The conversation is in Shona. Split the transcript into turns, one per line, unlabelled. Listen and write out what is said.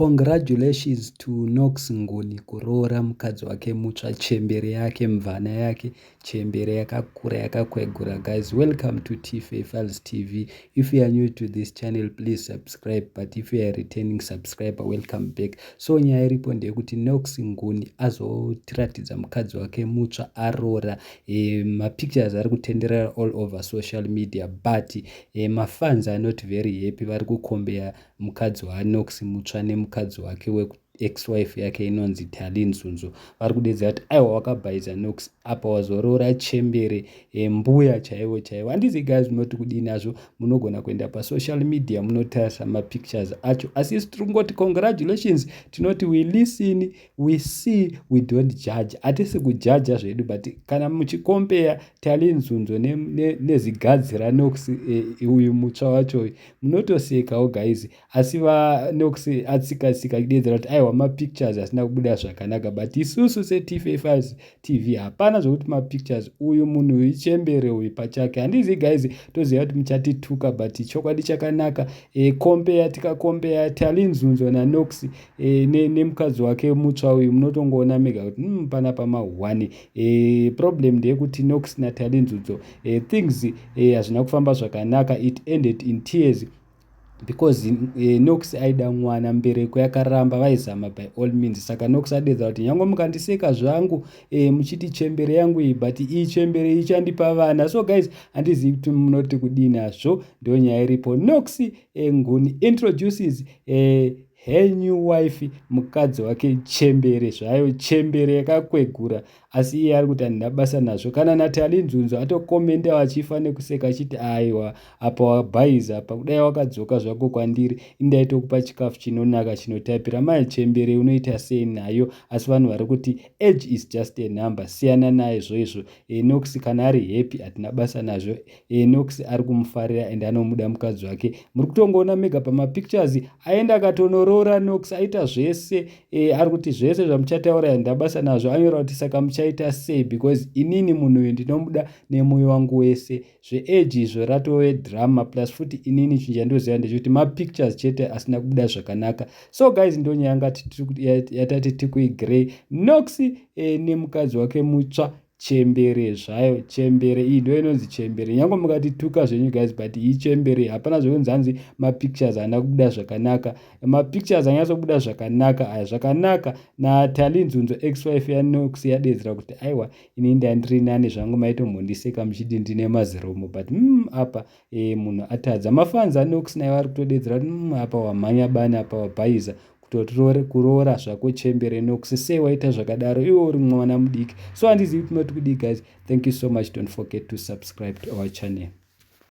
Congratulations to Nox Nguni kuroora mukadzi wake mutsva, chembere yake, mvana yake, chembere yakakura, yakakwegura. Guys, welcome to TFA Files TV. If you are new to this channel, please subscribe, but if you are returning subscriber, welcome back. So nyaya iripo ndeyekuti Nox Nguni azotiratidza mukadzi wake mutsva aroora. Mapictures ari kutenderera all over social media, but mafans are not very happy. Vari kucompare mukadzi waNox mutsva nemukadzi wake ex-wife yake inonzi Tali Nzunzu. Vari kudedzera kuti aiwa, wakabhaidza Nox apa, wazoroora chembere, mbuya chaivo chaivo. Handizi guys, munoti kudini azvo? Munogona kuenda pasocial media munotarisa mapictures acho, asi isu tiri kungoti congratulations. Tinoti we listen, we see, we don't judge. Hatisi kujaja zvedu, but kana muchicompare Tali Nzunzo nezigadzi raNox uyu mutsva wacho, munotosekawo guys. Asi vaNox atsika-tsika achidedzera kuti aiwa, mapictures asina kubuda zvakanaka, but isusu seTFA TV hapana zvokuti mapictures. Uyu munhu uyu ichembere uyu pachake. Handizi guys, toziva kuti muchatituka, but chokwadi chakanaka. Compare, tikacompare Tali Nzunzo naNox nemukadzi wake mutsva uyu, munotongoona mega kuti panapa ma1. Problem ndeyekuti Nox naTali Nzunzo, things hazvina kufamba zvakanaka. It ended in tears because Nox aida mwana, mbereko yakaramba, vaizama by all means. Saka Nox adedza kuti nyange mukandiseka zvangu muchiti chembere yangu iyi, but iyi chembere ichandipa vana. So guys, handizivi kuti munoti kudini hazvo. Ndo nyaya iripo. Nox Nguni introduces her new wife, mukadzi wake, chembere zvayo, chembere yakakwegura, asi iye ari kuti handina basa nazvo. Kana Natali Nzunzo atokomenda vachifa nekuseka achiti aiwa, apa wabhaiza apa, kudai wakadzoka zvako kwandiri, indaitokupa chikafu chinonaka chinotapira. Mai chembere unoita sei nayo? Asi vanhu vari kuti age is just a number, siyana naizvo izvo. Nox kana ari happy, hatina basa nazvo. Nox ari kumufarira and anomuda mukadzi wake. Muri kutongoona mega pamapictures, aenda akatonoroora. Nox aita zvese. Ari kuti zvese zvamuchataura handina basa nazvo. Anyora kuti saka muchaita sei? Because inini munhu uyu ndinomuda nemwoyo wangu wese. Zveage izvo ratove drama. Plus futi inini chinhu chandoziva ndechekuti mapictures chete asina kubuda zvakanaka. So guys, ndonyaya yatati tikuigrey. Nox nemukadzi wake mutsva, chembere zvayo, chembere iyi ndo inonzi chembere. Nyange mukatituka zvenyu guys, but iyi chembere, hapana zvekunzi hanzi mapictures haana kubuda zvakanaka. Mapictures anyatsobuda zvakanaka aya, zvakanaka. NaTali Nzunzo, ex-wife yaNox, yadedzera kuti aiwa, ini ndandiri nani zvangu, maitombondiseka muchiti ndine maziromo, but apa munhu atadza. Mafans aNox naye vari kutodedzera kuti apa wamhanya bani, apa wabhaiza kuroora zvako chembere. Nox, sei waita zvakadaro iwe uri mwana mudiki? So handizivi kuti mati kudii guys. Thank you so much. Don't forget to subscribe to our channel.